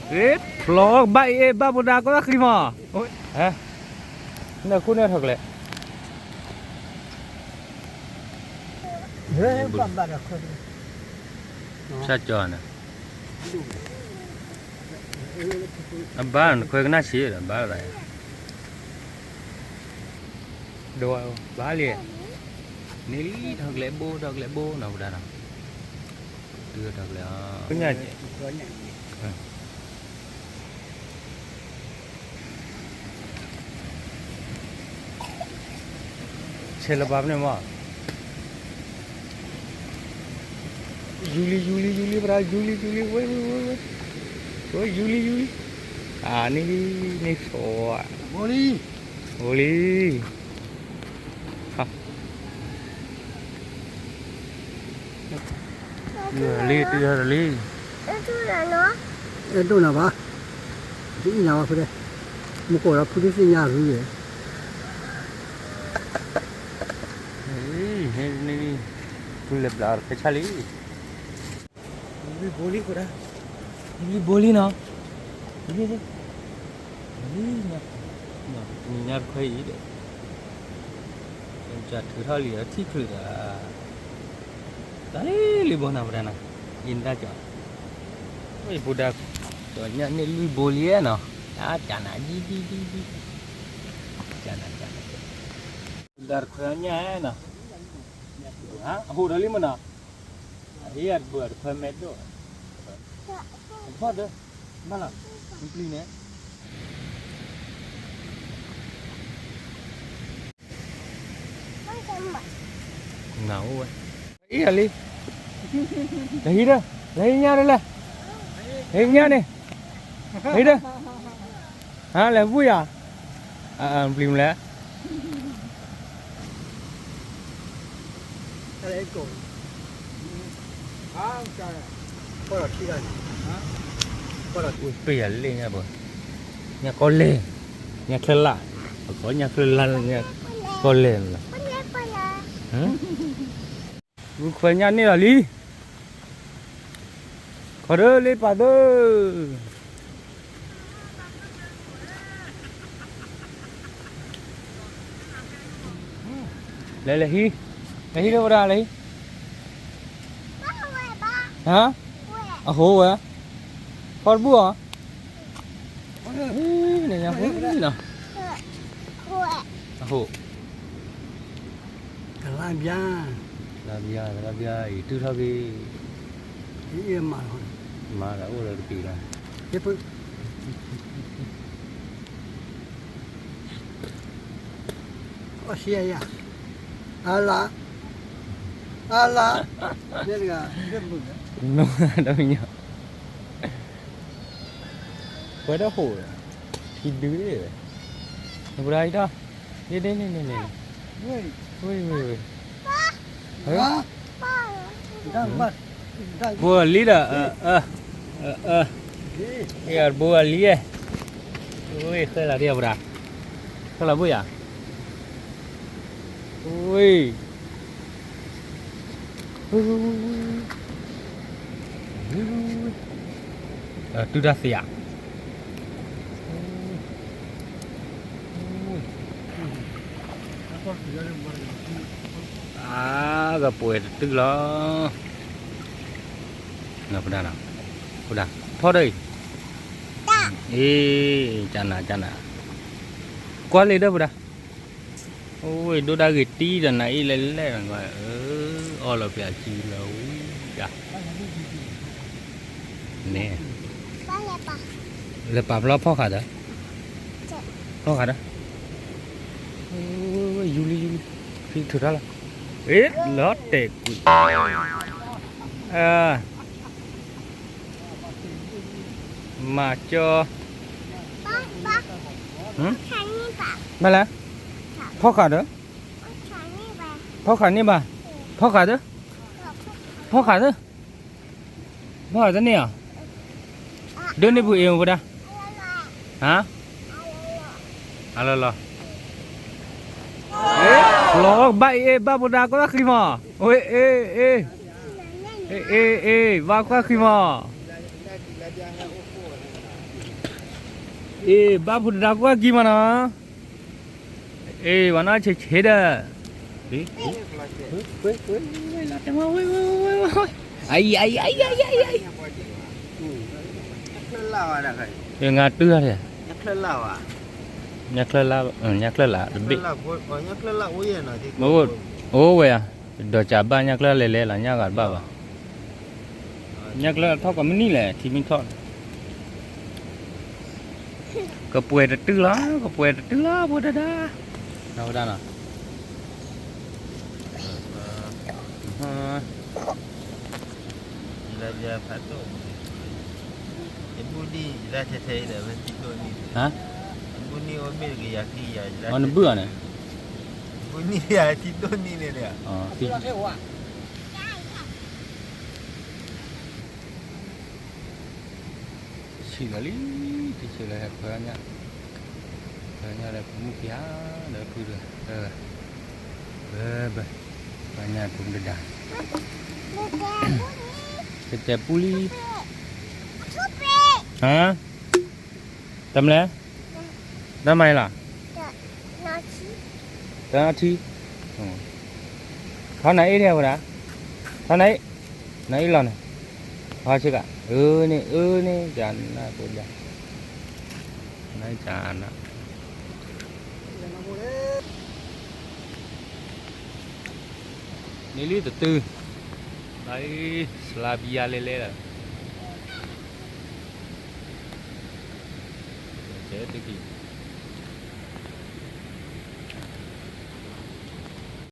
ဖျီကဘၣ်အ့ၣ်ဘၣ်ဘိဒါကီၢ်သၣ်ဃံမး, နဃိန့ၣ်ထီၣ်ကျဲ, ဆၣ်ကၠီန့ၣ်, အဘၣ်နခွဲကနၣ်ဆံးဒီးဘၣ်လီၤ, ဒိးဘၣ်လံ, န့ၣ်လံထီၣ်ကျဲဘိထီၣ်ကျဲဘိနီၤ ပဒါနီၤ, တုၤထီၣ်ကျဲအီၤ ဆဲးလီၤပာ်ဖဲန့ၣ်မး, ယူၤလံ ယူၤလံ ယူၤလံ ပဒၣ် ယူၤလံ ယူၤလံ ဝဲ ဝဲ ဝဲ ဝဲ ယူၤလံ ယူၤလံ, အန့ၣ်လံ န့ၣ်ဆိး, အိၣ်လံ, တုၤလံ တုၤလံ, အဲၣ်ဒိၣ်နၤဘၣ်, တအံၣ်နၤဘၣ်ဖုဒဲး, မူကီၢ်ဒီးဖုဒဲးသ့ၣ်ညါရူဝဲ, ဖုလဲၤဘျးအီၤတဖဲဆၣ်လံ, ဘိလံ ဘိလံနီၤ, နံၤညါတခွဲအံၤဒီး, ထုးထီၣ်လံအထံၣ်ချုးဒီး, တၢ်လံလံဘိနၤပဒၣ်နီၤ, အံၤနတၢ်ကီ, ဘိဒါ, ကီညၣ်န့ၢ်လွံၢ်ဘိလံနီၤ, ကနၤဒ်ဒ်ဒ်ဒ်, ကနၤကနၤ, ဘိဒါတခွဲညၣ်နီၤ, အဟိၣ်ဒီးလံမနီၤ, အဟ့ၣ်အတဘၢၣ်တခွဲမဲာ်ဒိၣ်, အဖီၣ်ဒၢ, ဘၣ်လီၤ, မပျံၤန့ၣ် နအိၣ်ဝဲ, အံၤလံ, လၢဟံၣ်ဒီး, လၢဟံၣ်ညၣ်ဒီးလဲၣ်, ဟံၣ်ညၣ်န့ၣ်, ဟံၣ်ဒီး, ဟါလဲၤဘူၣ်ယၤ, ပျံၤမလဲၣ် ပ့ၢ်ယၤလ့ၣ်ညါဘၣ်, ညၣ်ကီၢ်လဲၢ်, ညၣ်ချၢလၢ်, ပကိးညၣ်ချၢလၢ်, ညၣ်ကီၢ်လဲၢ်လီၤ, ဂုၢ်ခွဲညၣ်န့ၢ်လီၤလံ, ခီဒၢလ့ပာ်သၢ လဲၤလဲၤဟံး, လဲၤဟံးလၢဝဲဒၣ်လဲၤဟံး, ဟါ, အဟိဝဲ, ဖီတဘူၣ်အီၤ, န့ၣ်ညါဟူလံနီၤ, အဟိ ကလါဘျါ, ကလါဘျါ, ကလါဘျါအံၤ တုၤထီၣ်က့ၤ, မၤလီၤ, မၤလီၤ အိၣ်လၢတပံၤလီၤ, အီၣ်ဆံယၤ, အလါ, အလါ, နီၢ်တမံၤညါ, ပှၤဒီးဟိၣ်, ထံဒုး, နပှၤအံၤဒီး, န့ၣ်န့ၣ်န့ၣ်န့ၣ်, ဝ့ၢ်ဝ့ၢ်ဝ့ၢ်, ဘိအလံဒီး, ဘိအလံ, ဝ့ၢ်ဃဲလီၤဒ်အပှၤ, ဃဲလီၤဘိယၤ, ဝ့ၢ် တုၤတၢ်သ့ဧါ, အါ ကပှဲၤတတုၤလီၤ, ပဒၣ်, ပဒၣ်, ထီၣ်ဒီးအံၤ, အ့ ကနၤ ကနၤ, ကွၢ်လံဒီးပဒၣ်, အိၣ် ဒိၣ်ဒၣ်ဂ့ၤတံၢ်ဒီးနၤအံၤလဲၣ်လဲၣ်, အီၣ်လီၤပျးကံလီၤဝံၤဒၣ်, န့ၣ်, လဲၤပာ်ဖျီဖီၣ်ဃာ်ဒီး, ဖီၣ်ဃာ်ဒီး, ယူၤလံ ယူၤလံ, ဖံထုးထီၣ်လီၤ, အ့ လီၤတဲာ်ကွံာ်, မၤကၠီ, မ့ၢ်လဲၣ်, ဖီၣ်ဃာ်ဒီး, ဖီၣ်ဃာ်န့ၢ်ဘၣ်, ဖီၣ်ဃာ်ဒီး, ဖီၣ်ဃာ်ဒီး, ဖီၣ်ဃာ်တန့ၢ်ဧါ, ဒိးန့ၢ်ပူၤအ့ၣ်မူပဒၣ်, ဟါ, အလီၤလီၤ, လီၤကဘၣ်အ့ၣ်ဘၣ်ပူၤဒၣ်ကီၢ်သၣ်ဃံမး, အ့ၣ် အ့ၣ် အ့ၣ်, အ့ၣ် အ့ၣ် ဘၣ်ကီၢ်သၣ်ဃံမး, အ့ ဘၣ်ဖိတဒါကွၢ်ကံမးနီၤ, အ့ ဝဲနီၤဆံးဆံးဒီး, အံၤ အံၤ အံၤ အံၤ အံၤ အံၤ, ငါတုၤလီၤ, ညၣ်ချၢလၢ်, ညၣ်ချၢလၢ်တဘ့ၣ်, အိၣ်ဝဲဧါ, ဒီးကဘၣ်ညၣ်ချၢလဲၤလဲၤလီၤ ညၣ်ဂၤတဘၣ်ဘၣ်, ညၣ်ချၢထီၣ်ကိးမုၢ်နံၤလဲၣ် ထံမ့ၢ်ထီၣ် ကပှဲၤတတုၤလီၤ ကပှဲၤတတုၤလီၤ ဖိတဒါ, ဝဲဒၣ်နီၤ, ဟါ, နဘုၣ်အီၤန့ၣ်, ဆံးလီၤလံ, တဆံးလီၤဟဲခွဲညၣ်, ခွဲညၣ်လၢဖိမုၣ်ဖံဧါ, လၢဖုတဂၤ, ဘၣ်, ခွဲညၣ်ဖိမုၣ်တဒါ, တဲတဲပူလံ, ဟါ, တၢ်မလဲၣ်, တၢ်မၤအံၤလီၤ, တၢ်ထံ, ထီၣ်နၤအ့ၣ်န့ၣ်ဝဲဒၣ်, ထီၣ်နၤအ့ၣ်, နၤအ့ၣ်လီၤန့ၣ်, ထီၣ်ဆ့ကၤ, အၢန့ၣ် အၢန့ၣ် ကနၣ်ဖိဒါ, နကနၣ်, န့ၣ်လံတတုၤ, ဘၣ်အံၤ, စလါဘံယါလဲလဲလီၤ, ကဲတက့ၢ်